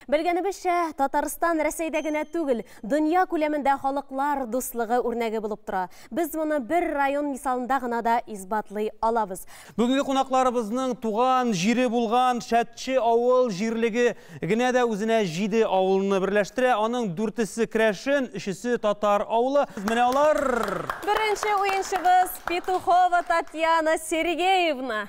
Белгәнебезчә, Татарстан Рәсәйдә генә түгел, дөнья күләмендә халыклар дуслыгы үрнәге булып тора. Без моны бер район мисалында гына да исбатлый алабыз. Бүгенге кунакларыбызның туган җире булган Шәтче авыл җирлеге генә дә үзенә 7 авылны берләштерә. Аның 4-се керәшен, 3-се татар авылы. Менә алар. Беренче уенчыбыз Петухова Татьяна Сергеевна.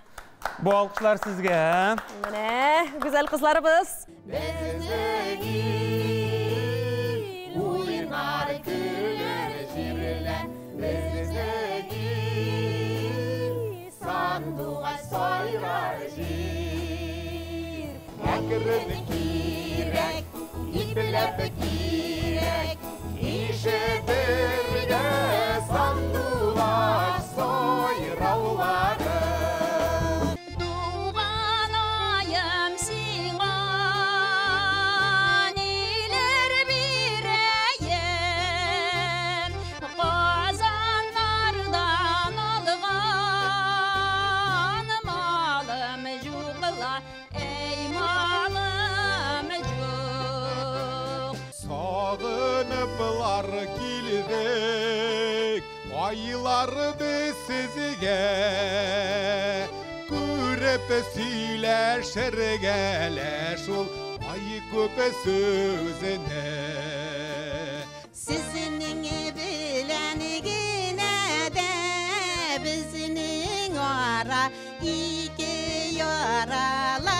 Бу алкышлар сезгә. Менә гүзәл кызларыбыз. Безнең ил уйнар көләр җирләр, безнең ил сандугач сайрар җир. Әкрен кирәк, ипләп кирәк, ишетергә сандугач сайраулары. Туганаем сиңа ниләр бирәем, Казаннардан алган малым юк ла, эй, малым юк. Сагыныплар килдек, айлар без сезгә. Күреп сөйләшергә лә шул ай күп сүзне. Сезнең белән генә дә безнең ара ике яралар.